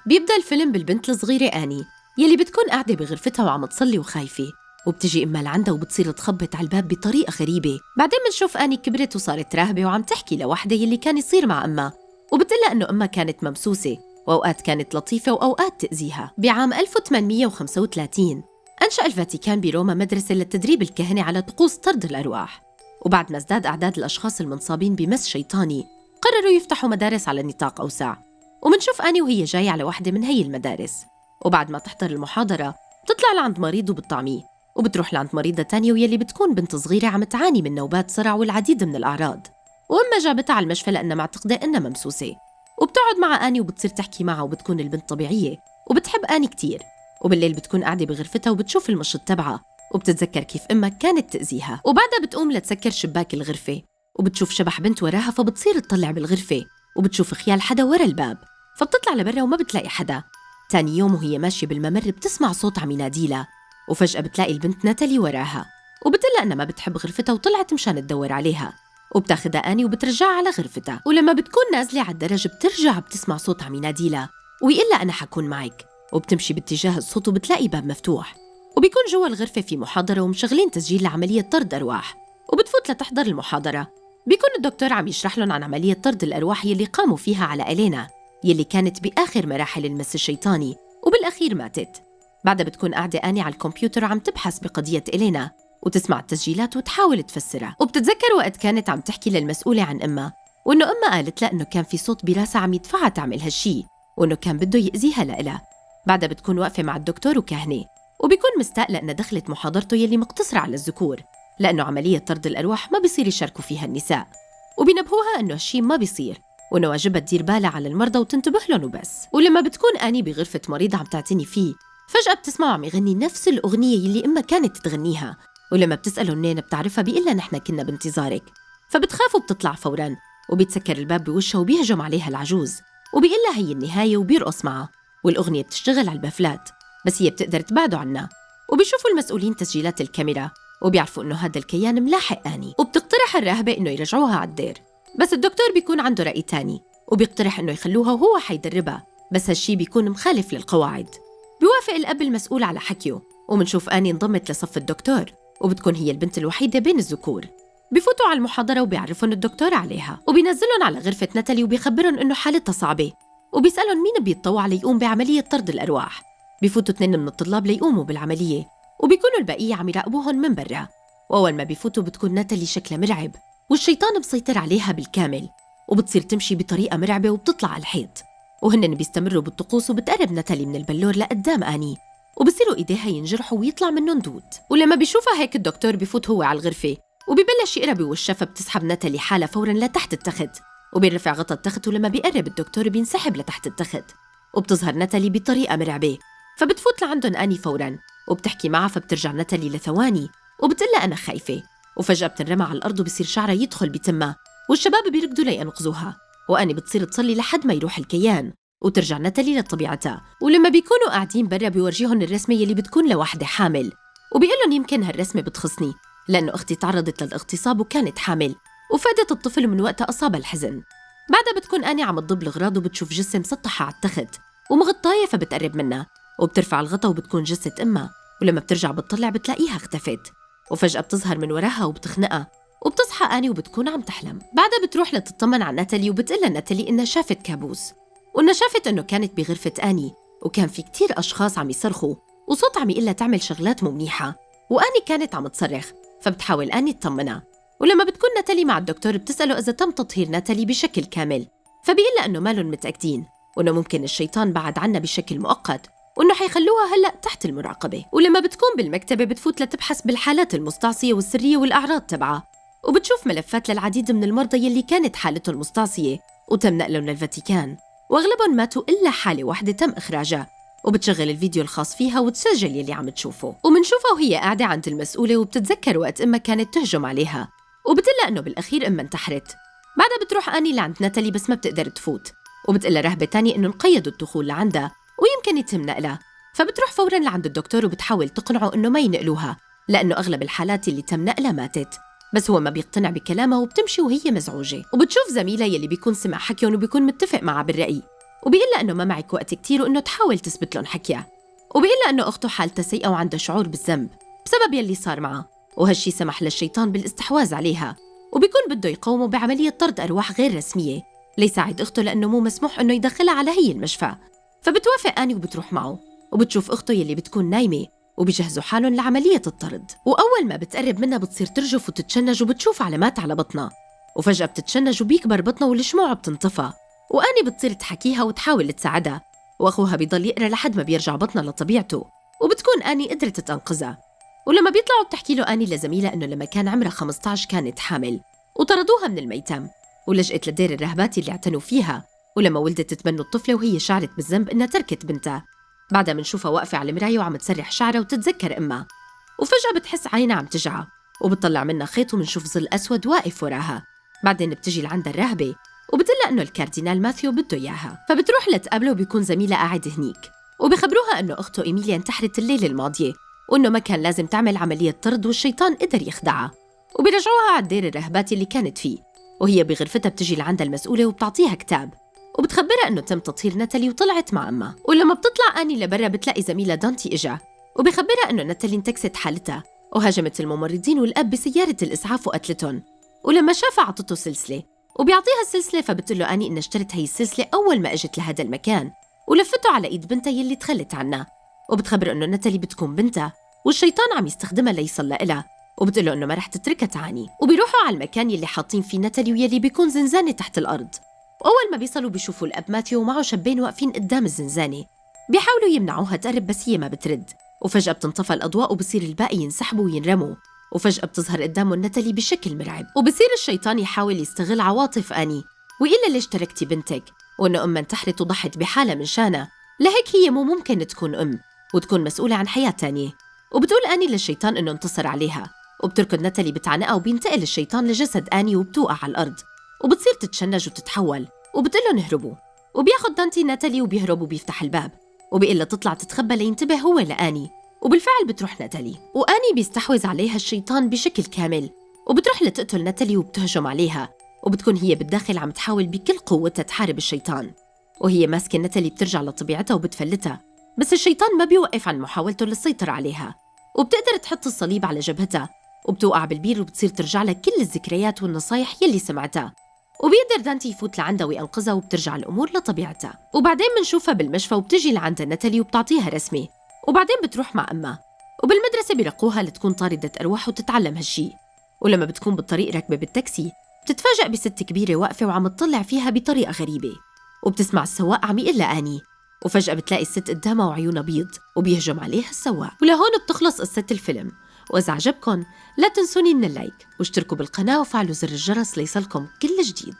بيبدأ الفيلم بالبنت الصغيرة آني يلي بتكون قاعدة بغرفتها وعم تصلي وخايفة، وبتجي أمها لعندها وبتصير تخبط على الباب بطريقة غريبة. بعدين بنشوف آني كبرت وصارت راهبة وعم تحكي لوحدة يلي كان يصير مع أمها، وبتقلها إنه أمها كانت ممسوسة وأوقات كانت لطيفة وأوقات تأذيها. بعام 1835 أنشأ الفاتيكان بروما مدرسة للتدريب الكهني على طقوس طرد الأرواح، وبعد ما ازداد أعداد الأشخاص المنصابين بمس شيطاني قرروا يفتحوا مدارس على نطاق أوسع. ومنشوف آني وهي جاية على واحدة من هي المدارس، وبعد ما تحضر المحاضرة بتطلع لعند مريض وبتطعميه، وبتروح لعند مريضة تانية ويلي بتكون بنت صغيرة عم تعاني من نوبات صرع والعديد من الأعراض، وأمها جابتها على المشفى لأنها معتقدة إنها ممسوسة. وبتقعد مع آني وبتصير تحكي معها، وبتكون البنت طبيعية وبتحب آني كتير. وبالليل بتكون قاعدة بغرفتها وبتشوف المشط تبعها وبتتذكر كيف أمها كانت تأذيها. وبعدها بتقوم لتسكر شباك الغرفة وبتشوف شبح بنت وراها، فبتصير تطلع بالغرفة وبتشوف خيال حدا ورا الباب، فبتطلع لبرا وما بتلاقي حدا. تاني يوم وهي ماشية بالممر بتسمع صوت عم يناديلها، وفجأة بتلاقي البنت ناتالي وراها وبتقلها إنها ما بتحب غرفتها وطلعت مشان تدور عليها، وبتاخدها آني وبترجعها على غرفتها. ولما بتكون نازلة على الدرج بترجع بتسمع صوت عم يناديلها ويقلها أنا حكون معك، وبتمشي باتجاه الصوت وبتلاقي باب مفتوح، وبيكون جوا الغرفة في محاضرة ومشغلين تسجيل لعملية طرد أرواح، وبتفوت لتحضر المحاضرة. بيكون الدكتور عم يشرح لهم عن عملية طرد الأرواح يلي قاموا فيها على إلينا يلي كانت بآخر مراحل المس الشيطاني وبالأخير ماتت. بعدها بتكون قاعدة آني على الكمبيوتر عم تبحث بقضية إلينا وتسمع التسجيلات وتحاول تفسرها، وبتتذكر وقت كانت عم تحكي للمسؤولة عن أمها وإنه أمها قالت لها إنه كان في صوت براسها عم يدفعها تعمل هالشي وإنه كان بده يأذيها لإلها. بعدها بتكون واقفة مع الدكتور وكاهنة، وبيكون مستاء لأنها دخلت محاضرته يلي مقتصرة على الذكور لأنه عملية طرد الأرواح ما بيصير يشاركوا فيها النساء، وبينبهوها إنه هالشي ما بيصير وإنه واجبها تدير بالها على المرضى وتنتبه لهم وبس. ولما بتكون آني بغرفة مريض عم تعتني فيه فجأة بتسمعه عم يغني نفس الأغنية يلي أمها كانت تغنيها، ولما بتسأله منين بتعرفها بيقلها نحن كنا بانتظارك، فبتخاف وبتطلع فوراً وبيتسكر الباب بوشها وبيهجم عليها العجوز وبيقلها هي النهاية وبيرقص معها، والأغنية بتشتغل على البافلات بس هي بتقدر تبعده عنها. وبيشوفوا المسؤولين تسجيلات الكاميرا وبيعرفوا إنه هذا الكيان ملاحق آني، وبتقترح الراهبة إنه يرجعوها على الدير، بس الدكتور بيكون عنده رأي تاني وبيقترح إنه يخلوها وهو حيدربها، بس هالشي بيكون مخالف للقواعد. بيوافق الأب المسؤول على حكيه، ومنشوف آني انضمت لصف الدكتور وبتكون هي البنت الوحيدة بين الذكور. بفوتوا على المحاضرة وبيعرفون الدكتور عليها وبينزلهم على غرفة ناتالي وبيخبرهم إنه حالتها صعبة، وبيسألهم مين بيتطوع ليقوم بعملية طرد الأرواح. بفوتوا 2 من الطلاب ليقوموا بالعملية وبيكونوا البقية عم يراقبوهم من برا. وأول ما بفوتوا بتكون ناتالي شكلها مرعب والشيطان مسيطر عليها بالكامل، وبتصير تمشي بطريقة مرعبة وبتطلع على الحيط، وهن بيستمروا بالطقوس. وبتقرب ناتالي من البلور لقدام آني وبصيروا إيديها ينجرحوا ويطلع منهم دود. ولما بيشوفها هيك الدكتور بفوت هو على الغرفة وبيبلش يقرب بوشها، فبتسحب ناتالي حالها فوراً لتحت التخت وبيرفع غطا التخت، ولما بيقرب الدكتور بينسحب لتحت التخت وبتظهر ناتالي بطريقة مرعبة، فبتفوت لعندهم آني فوراً وبتحكي معها، فبترجع ناتالي لثواني وبتقلها أنا خايفة، وفجأة بتنرمى على الأرض وبصير شعرها يدخل بتمها والشباب بيركضوا لينقذوها، وآني بتصير تصلي لحد ما يروح الكيان وترجع ناتالي لطبيعتها. ولما بيكونوا قاعدين برا بيورجيهم الرسمة يلي بتكون لوحدة حامل، وبيقلهم يمكن هالرسمة بتخصني لأنه أختي تعرضت للاغتصاب وكانت حامل وفادت الطفل من وقتها أصابها الحزن. بعدها بتكون آني عم تضب الأغراض وبتشوف جثة مسطحة على التخت ومغطاية، فبتقرب منها وبترفع الغطا وبتكون جثة أمها، ولما بترجع بتطلع بتلاقيها اختفت، وفجأة بتظهر من وراها وبتخنقها وبتصحى آني وبتكون عم تحلم. بعدها بتروح لتطمن على ناتالي وبتقلها ناتالي إنها شافت كابوس، وإنها شافت إنه كانت بغرفة آني وكان في كتير أشخاص عم يصرخوا وصوت عم يقلها تعمل شغلات مو منيحة، وآني كانت عم تصرخ، فبتحاول آني تطمنها. ولما بتكون ناتالي مع الدكتور بتسأله إذا تم تطهير ناتالي بشكل كامل، فبيقلها إنه مالهم متأكدين وإنه ممكن الشيطان بعد عنا بشكل مؤقت وإنه حيخلوها هلأ تحت المراقبة. ولما بتكون بالمكتبة بتفوت لتبحث بالحالات المستعصية والسرية والأعراض تبعها، وبتشوف ملفات للعديد من المرضى يلي كانت حالتهم مستعصية وتم نقلهم للفاتيكان، وأغلبهم ماتوا إلا حالة واحدة تم إخراجها، وبتشغل الفيديو الخاص فيها وتسجل يلي عم تشوفه. ومنشوفها وهي قاعدة عند المسؤولة وبتتذكر وقت أمها كانت تهجم عليها وبتقلها إنه بالأخير أمها انتحرت. بعدها بتروح آني لعند ناتالي بس ما بتقدر تفوت، وبتقلها رهبة تانية إنه انقيدوا الدخول لعندها ويمكن يتم نقلها، فبتروح فوراً لعند الدكتور وبتحاول تقنعه إنه ما ينقلوها لأنه أغلب الحالات اللي تم نقلها ماتت، بس هو ما بيقتنع بكلامها وبتمشي وهي مزعوجة. وبتشوف زميلها يلي بيكون سمع حكيهم وبيكون متفق معها بالرأي، وبيقلها إنه ما معك وقت كتير وإنه تحاول تثبت لهم حكيها، وبيقلها إنه أخته حالتها سيئة وعندها شعور بالذنب بسبب يلي صار معها، وهالشي سمح للشيطان بالاستحواذ عليها، وبيكون بده يقومه بعملية طرد أرواح غير رسمية ليساعد أخته لأنه مو مسموح إنه يدخلها على هي المشفى. فبتوافق آني وبتروح معه، وبتشوف أخته يلي بتكون نايمة، وبيجهزوا حالهم لعملية الطرد. وأول ما بتقرب منها بتصير ترجف وتتشنج وبتشوف علامات على بطنها، وفجأة بتتشنج وبيكبر بطنها والشموع بتنطفى، وآني بتصير تحكيها وتحاول تساعدها، وأخوها بيضل يقرأ لحد ما بيرجع بطنها لطبيعته، وبتكون آني قدرت تنقذها. ولما بيطلعوا بتحكي له آني لزميلها إنه لما كان عمرها 15 كانت حامل وطردوها من الميتم ولجأت لدير الرهبات اللي اعتنوا فيها، ولما ولدت تبنوا الطفلة وهي شعرت بالذنب إنها تركت بنتها. بعدها منشوفها واقفة على المراية وعم تسرح شعرها وتتذكر أمها، وفجأة بتحس عينها عم تجعى وبتطلع منها خيط ومنشوف ظل أسود واقف وراها. بعدين بتجي لعندها الراهبة وبتقلها إنه الكاردينال ماثيو بده إياها، فبتروح لتقابله وبيكون زميلها قاعد هنيك، وبخبروها إنه أخته إيميليا انتحرت الليلة الماضية وإنه ما كان لازم تعمل عملية طرد والشيطان قدر يخدعها، وبيرجعوها على الدير الرهبات اللي كانت فيه. وهي بغرفتها بتجي لعندها المسؤولة وبتعطيها كتاب وبتخبرها إنه تم تطهير ناتالي وطلعت مع أمها. ولما بتطلع آني لبرا بتلاقي زميلها دانتي إجا وبخبرها إنه ناتالي انتكست حالتها وهاجمت الممرضين والأب بسيارة الإسعاف وقتلتهم، ولما شافها عطته سلسلة وبيعطيها السلسلة، فبتقول له آني إنها اشترت هي السلسلة أول ما إجت لهذا المكان ولفته على إيد بنتها يلي تخلت عنها، وبتخبره إنه ناتالي بتكون بنتها والشيطان عم يستخدمها ليصل لإلها، وبتقول له إنه ما رح تتركها تعاني. وبيروحوا على المكان يلي حاطين فيه ناتالي ويلي بيكون زنزانة تحت الأرض، وأول ما بيصلوا بيشوفوا الأب ماثيو ومعه شابين واقفين قدام الزنزانة، بيحاولوا يمنعوها تقرب بس هي ما بترد، وفجأة بتنطفى الأضواء وبصير الباقي ينسحبوا وينرموا، وفجأة بتظهر قدامه ناتالي بشكل مرعب، وبصير الشيطان يحاول يستغل عواطف آني ويقول ليش تركتي بنتك، وإنه أمها انتحرت وضحت بحالها من شانها، لهيك هي مو ممكن تكون أم وتكون مسؤولة عن حياة تانية. وبتقول آني للشيطان إنه انتصر عليها، وبتركض ناتالي بتعنقها وبينتقل الشيطان لجسد آني وبتوقع على الأرض وبتصير تتشنج وتتحول، وبتقله نهربوا، وبياخد دانتي ناتالي وبيهرب وبيفتح الباب وبيقلها تطلع تتخبى لينتبه هو لآني، وبالفعل بتروح ناتالي وآني بيستحوذ عليها الشيطان بشكل كامل، وبتروح لتقتل ناتالي وبتهجم عليها، وبتكون هي بالداخل عم تحاول بكل قوتها تحارب الشيطان، وهي ماسكة ناتالي بترجع لطبيعتها وبتفلتها، بس الشيطان ما بيوقف عن محاولته للسيطرة عليها، وبتقدر تحط الصليب على جبهتها وبتوقع بالبير وبتصير ترجع لها كل الذكريات والنصايح يلي سمعتها، وبيقدر دانتي يفوت لعندها وينقذها وبترجع الأمور لطبيعتها. وبعدين منشوفها بالمشفى وبتجي لعندها ناتالي وبتعطيها رسمة، وبعدين بتروح مع أمها، وبالمدرسة بيرقوها لتكون طاردة أرواح وتتعلم هالشي. ولما بتكون بالطريق راكبة بالتاكسي بتتفاجأ بست كبيرة واقفة وعم تطلع فيها بطريقة غريبة، وبتسمع السواق عم يقول لها آني، وفجأة بتلاقي الست قدامها وعيونها بيض وبيهجم عليها السواق. ولهون بتخلص قصة الفيلم. وإذا عجبكن لا تنسوني من ال like واشتركوا بالقناة وفعلوا زر الجرس ليصلكم كل جديد.